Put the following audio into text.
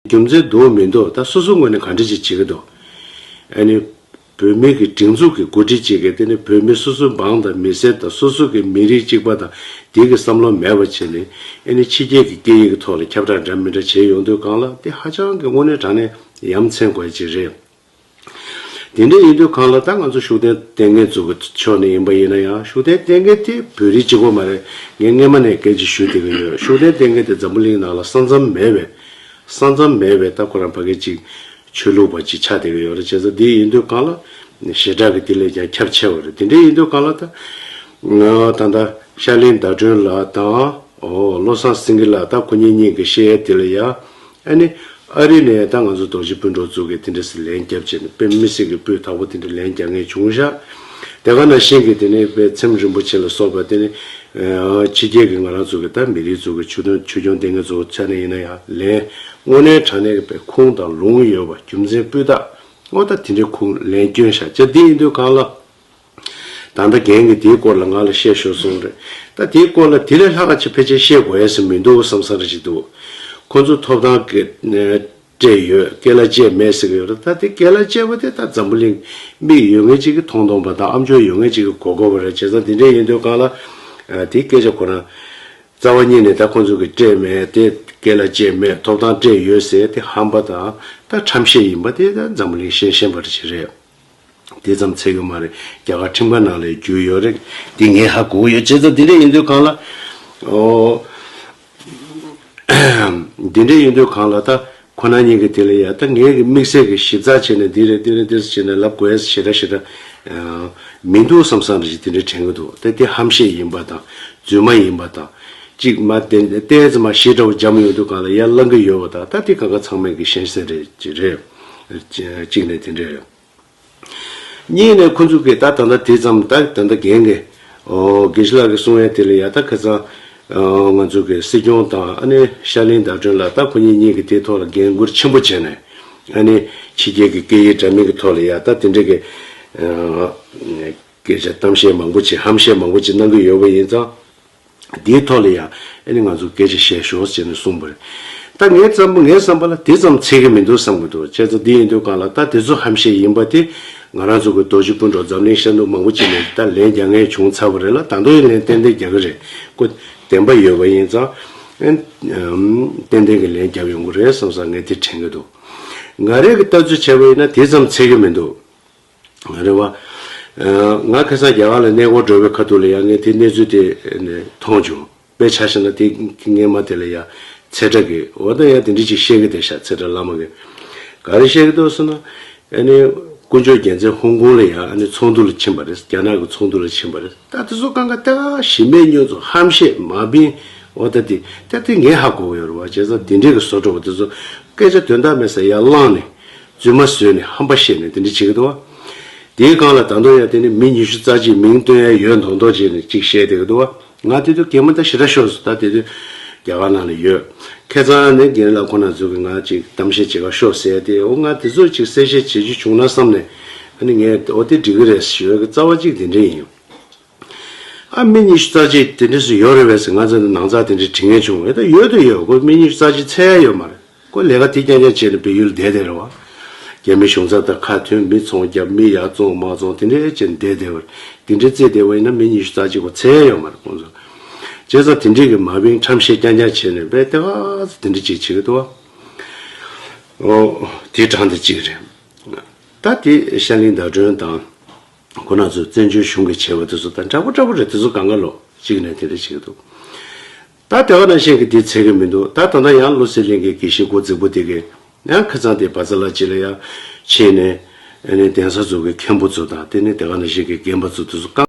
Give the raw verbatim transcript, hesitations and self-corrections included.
རྒྱུ་མཚན་འདུག་མི་འདུག་ད་སོ་སོ་ངོས་ནས་ག་འདྲ་ཅིག་བྱེད་ཀྱི་འདུག་ཨ་ནི་བོད་མི་གི་སྒྲིག་འཛུགས་ཀྱི་འགོ་ཁྲིད་ཅིག་གིས་དེ་ནི་བོད་མི་སོ་སོའི་འབངས་དང་མི་སེར་དང་སོ་སོ་གི་མི་རིགས་གཅིག་པ་དང་དེ་གི་བསམ་བློ་མེད་པ་བྱས་ནས། ཨ་ནི་ཕྱི་རྒྱལ་གྱི་སྐད་ཡིག་གི་ཐོག་ལ་ཁྱབ་བསྒྲགས་འདྲ་མི་འདྲ་བྱས་ཡོང་དུས་སྒང་ལ། དེ་ཧ་ཅང་གི་དངོས་གནས་དྲང་གནས་ཡ་མཚན་དགོས་ཅིག་རེད། དེ་འདྲ་ཡིན་དུས་སྒང་ལ། ད་ང་ཚོ་ཤུགས་ལྡན་བསྟེན་མཁན་ཚོ་གི་ཕྱོགས་ནས་ཡིན་པ་ཡིན་ན་ཡང་། ཤུགས་ལྡན་བསྟེན་མཁན་དེ་བོད་རིགས་གཅིག་པོ་མ་རེད། ངས་སྔས་མ་ནས་སྐད་ཆ་ཞུ་བསྡད་ཀྱི་ཡོད། ཤུགས་ལྡན་བསྟེན་མཁན་དེ་འཛམ་བུ་གླིང་ནང་ལ་ས་མཚམས་མེད་པའི། ས་མཚམས་མེད་པའི་ད་ཁོ་རང་ཕ་གི་ཅིག་ཆོས་ལུགས་པ་ཅིག་ཆགས་བསྡད་ཀྱི་ཡོད་རེད། བྱས་ཙང་འདི་ཡིན་དུས་སྒང་ལ་ཞེ་དྲག་གི་དེ་ལས་ཀྱང་ཁྱབ་ཆེ་བ་རེད། དེ་འདྲ་ཡིན་དུས་སྒང་ལ། ད་ད་ལྟ་ཤར་གླིང་ཟླ་སྒྲོན་ལགས་དང་། ཨོ། བློ་བཟང་སེང་གེ་ལགས། ད་ཁོ་གཉིས་གཉིས་ཀྱི་བཤད་ཡ་དེ་ལ་ཡ། ཨ་ནི་ཨ་རི་ནས་ད་ང་ཚོ་རྡོ་རྗེ་སྤུན་གྲོགས་ཚོ་གིས་དེ་འདྲ་སེ་ལན་བརྒྱབ་བྱས་ནས། དཔེ་མི་སྲིད་ཀྱི་སྤུས་དག་པོ་དེ་འདྲ་ལན་རྒྱག་མཁན་བྱུང་ཤག་དེ་ག་ནང་བཞིན་གྱི་དེ་ནས་དཔེ་ཚེམ་རིན་པོ་ཆེ་ལ་སོགས་པ། དེ་ནི་ཕྱི་རྒྱལ་གྱི་ང་རང་ཚོ་གི་ད་མི་རིགས་ཚོ་གི་ཆོས་དོན་ཆོས་སྐྱོང་བསྟེན་མཁན་ཚོ་ཚོ་ནས་ཡིན་ན་ཡང་ལན་དངོས་གནས་དྲང་གནས་ཀྱི་དཔེ་ཁུངས་དང་ལུང་ཡོད་པ། རྒྱུ་མཚན་སྤུས་དག། འོ། ད་དེ་འདྲའི་ཁུངས་ལན་བསྐྱོན་ཤག་ཅིག་འདི་ཡིན་དུས་སྒང་ལ། ད་ལྟ་རྒན་གྱིས་དེའི་སྐོར་ལ་ང་ལ་བཤད་ཤོག་གསུངས་རེད། ད་དེའི་སྐོར་ལ་དེ་ལས་ལྷག་ག་ཅིག་ཕལ་ཆེར་བཤད་དགོས་ཡ་ཟེར་མི་འདུག་བསམ་བསམ་རེ་ཞིག་འདུག་ཁོ་ཚོ་ཐོབ་ཐང་གི་སྤྲད་ཡོད། སྐད་ལ་བཅད་མེད་ཟེར་གྱི་ཡོད་རེད། ད་དེ་སྐད་ལ་བཅད་པ་དེ་ད་འཛམ་བུ་གླིང་མིག་ཡོད་མཁན་ཅིག་གིས་མཐོང་མཐོང་པ་དང་། ཨ་མཆོག་ཡོད་མཁན་ཅིག་གིས་གོ་གོ་བ་རེད། བྱས་ཙང་དེ་འདྲ་ཡིན་དུས་སྒང་ལ། ཨ། དེའི་སྐད་ཆ་ཁོ་རང་རྩ་བ་ཉིད་ནས་ད་ཁོ་ཚོ་གིས་སྤྲད་མེད། དེ་སྐད་ལ་བཅད་མེད། ཐོབ་ཐང་སྤྲད་ཡོད་ཟེར་དེ་ཧམ་པ་དང་ད་ཁྲམ་བཤད་ཡིན་པ་དེ་ད་འཛམ་བུ་གླིང་ཤེས་ཤེས་པ་ཅིག་རེད། དེ་ཙམ་ཚད་ཀྱི་མ་རེད། རྒྱ་གར་ཁྲིམས་ཁང་ནང་ལ་རྒྱུས་ཡོད་རེད། འདི་ངས་ཧ་གོ་གི་ཡོད། བྱས་ཙང་འདི་འདྲ་ཡིན་དུས་སྒང་ལ། ཨོ། འདི་འདྲ་ཡིན་དུས་སྒང་ལ། ད་ཁོ་རང་གཉིས་ཀྱིས་དེ་ལ་ཡ། ད་ངས་ཀྱི་དམིགས་བསལ་གྱི་ཞིབ་ཚགས་བྱས་ནས་འདི་རེད་འདི་རེད་འདི་རེད་བྱས་ནས་ལབ་དགོས་ཡ་ཞེ་དྲག་ཞེ་དྲག་མི་འདུག་བསམ་བསམ་རེ་ཞིག་དེ་འདྲ་དྲན་གྱི་འདུག་ད་དེ་ཧམ་བཤད་ཡིན་པ་དང་རྫུན་མ་ཡིན་པ་དང་། གཅིག་མ་བསྟན་བསྟན་ཙམ་མ་ཞེ་དྲག་པོ་འཇམ་ཡོང་དུས་སྒང་ལ་ཡར་ལངས་ཀྱི་ཡོད་པ་དང་། ད་དེ་གང་ག་ཚང་མས་ཀྱི་ཤེས་གསལ་རེད་ཅིག་རེད། གཅིག་ནས་དེ་འདྲ་རེད། གཉིས་ནས་ཁོ་ཚོ་གིས་ད་ད་ལྟ་དེ་ཙམ། ད་ད་ལྟ་རྒན་གྱིས། ཨོ། དགེ་བཤེས་ལགས་ཀྱིས་གསུང་ཡ་དེ་ལ་ཡ། ད་ཁ་སང་། ཨོ། ང་ཚོ་གི་སྲིད་སྐྱོང་དང་། ཨ་ནི་ཤར་གླིང་ཟླ་སྒྲོན་ལགས། ད་ཁོ་གཉིས་གཉིས་ཀྱིས་དེའི་ཐོག་ལ་འགན་འཁུར་ཆེན་པོ་བྱས་ནས། ཨ་ནི་ཕྱི་རྒྱལ་གྱི་སྐད་ཡིག་འདྲ་མིན་གྱི་ཐོག་ལ་ཡ། ད་དེ་འདྲ་གི། ཨ། སྐད་ཆ་གཏམ་བཤད་མང་པོ་ཅིག་ཧམ་བཤད་མང་པོ་ཅིག་གནང་གི་ཡོད་པ་ཡིན་ཙང་། དེའི་ཐོག་ལ་ཡང་ཨ་ནི་ང་ཚོ་སྐད་ཆ་བཤད་ཤོག་ཟེར་ནས་གསུངས་པ་རེད། ད་ངའི་བསམ་པ། ངའི་བསམ་པ་ལ་དེ་ཙམ་ཚད་ཀྱི་མི་འདུག་བསམ་གྱི་འདུག་བྱས་ཙང་འདི་ཡིན་དུས་སྒང་ལ། ད་དེ་ཚོ་ཧམ་བཤད་ཡིན་པ་དེ་ང་རང་ཚོ་གི་རྡོ་རྗེ་སྤུན་གྲོགས་འཛམ་གླིང་ཤར་ནུབ་མང་པོ་ཅིག་ནས་ད་ལན་རྒྱག་མཁན་བྱུང་ཚར་བ་རེད་ལ། ད་དུང་ཡང་ལན་ཏན་ཏན་རྒྱག་གི་རེད། ཁོ་བདེན་པ་ཡོད་པ་ཡིན་ཙང་། ཨ། ཏན་ཏན་གྱི་ལན་རྒྱབ་ཡོང་གི་རེད་བསམ་བསམ་ངས་དེ་དྲན་གྱི་འདུག་ང་རང་གི་ལྟ་ཚུལ་བྱས་པ་ཡིན་ན་དེ་ཙམ་ཚད་ཀྱི་མི་འདུག་རེད་བ། ཨ། ང་ཁ་སང་རྒྱ་གར་ལ་གནས་སྐོར་འགྲོ་བའི་ཁ་ཐུག་ལ་ཡང་ངས་དེ་གནས་ཚུལ་དེ་ནས་མཐོང་བྱུང་། དཔེ་ཆ་བཞག་ན་དེ་སྔས་མ་དེ་ལ་ཡང་ཚེ་བཀྲ་གིས། འོ། ད་ཡང་དེ་འདྲ་ཅིག་བཤད་ཀྱི་བསྡད་ཤག་ཚེ་བཀྲ་བླ་མ་གིས། ག་རེ་བཤད་ཀྱི་འདུག་ཟེར་ན། ཨ་ནི་དཀོན་མཆོག་རྒྱལ་མཚན་ཧོང་ཀོང་ལ་ཡང་ཨ་ནི་ཚོགས་འདུ་ལ་ཕྱིན་པ་རེད། རྒྱ་ནག་གི་ཚོགས་འདུ་ལ་ཕྱིན་པ་རེད། ད་དེ་ཚོ་གང་ག་ད་ག་གཞི་མེད་བསྙོན་འཛུགས་ཧམ་བཤད་མ་བིན། འོ། ད་དེ་ད་དེ་ངས་ཧ་གོ་གི་ཡོད་རེད་བ། བྱས་ཙང་དེ་འདྲའི་གི་བཟོ་འདྲ་བ་དེ་ཚོ་སྐད་ཆ་དོན་དག་མེད་ས་ཡར་བླངས་ནས། རྫུན་མ་བཟོས་ནས་ཧམ་པ་བཤད་ནས་དེ་འདྲ་བྱེད་ཀྱི་འདུག་བ། དེའི་སྒང་ལ་ད་དུང་ཡང་དེ་ནི་མི་ཉི་ཤུ་རྩ་གཅིག་མིང་བཏོན་ཡ་ཡོད་མདོག་མདོག་བྱས་ནས་ཅིག་བཤད་བསྡད་ཀྱི་འདུག་བ། ང་དེ་དུས་གད་མོ་ད་ཞེ་དྲག་ཤོར་སོང་། ད་དེ་དུས་རྒྱ་གར་ནང་ལ་ཡོད། ཁ་སང་ནས་རྒན་ལགས་ཁོང་རྣམ་ཚོ་གིས་ང་ཅིག་གཏམ་བཤད་བྱེད་ག་ཤོག་ཟེར་ཏེ། འོ། ང་དེ་ཚོ་ཅིག་གསལ་བཤད་བྱེད་རྒྱུ་བྱུང་ན་བསམ་ནས། ཨ་ནི་ངས། འོ། དེ་འགྲིག་གི་རེད་ཞུ་ཡ་གི་རྩ་བ་གཅིག་དེ་འདྲ་ཡིན། ཨ། མི་ཉི་ཤུ་རྩ་གཅིག་དེ་འདྲ་སུ་ཡོད་རེད་པས་ཟེར་ང་ཚོ་ནང་ཚགས་དེ་འདྲ་དྲི་མཁན་བྱུང་བས། ད་ཡོད་དུ་ཡོད། ཁོ་མི་ཉི་ཤུ་རྩ་གཅིག་ཚད་ཡ་ཡོད་མ་རེད། ཁོ་ལས་ཀ་དེ་རྐྱང་རྐྱང་བྱས་ནས་བལ་ཡུལ་བསྡད་བསྡད་རེད་བ། རྒྱ་མི་གཞུང་ཚབ་དང་ཁ་མཐུན། མི་ཚོང་རྒྱབ། མི་ཡར་བཙོང་མར་བཙོང་དེ་འདྲ་བྱས་ནས་བསྡད་བསྡད་པ་རེད། དེ་འདྲ་བརྩིས་བསྡད་པ་ཡིན་ན་མི་ཉི་ཤུ་རྩ་གཅིག་པོ་ཚད་ཡ་ཡོད་མ་རེད་ཁོང་ཚོ། བྱས་ཙང་དེ་འདྲས་ཀྱི་མ་བིན་ཁྲམ་བཤད་རྐྱང་རྐྱང་བྱས་ནས་བས་དེ་ག་ཚོད་དེ་འདྲ་ཅིག་བྱེད་ཀྱི་འདུག་བ། འོ། དེ་དྲང་བདེན་གཅིག་རེད། ད་དེ་ཤར་གླིང་ཟླ་སྒྲོན་དང་། ཁོ་རང་ཚོ་བཙན་བྱོལ་གཞུང་གིས་བྱས་པ་དེ་ཚོ་དང་འདྲ་པོ་འདྲ་པོ་རེད། དེ་ཚོ་གང་ག་ལོ་གཅིག་ནས་དེ་འདྲ་བྱེད་ཀྱི་འདུག་ད་དེ་ག་ནང་བཞིན་གྱི་དེ་ཚད་ཀྱི་མི་འདུག་ད་ད་ལྟ་ཡང་བློ་གསལ་གླིང་གི་དགེ་བཤེས་འགོ་རྫིག་པོ་དེ་གིས་ཡང་ཁ་སང་དེ་བ་ཚ་ལ་ཅིག་ལ་ཡང་ཕྱིན་ནས། ཨ་ནི་གདན་ས་ཚོ་གི་མཁན་པོ་ཚོ་དང་། དེ་ནས་དེ་ག་ནང་བཞིན་གྱི་རྒན་པ་ཚོ་དེ་ཚོ་བཀའ་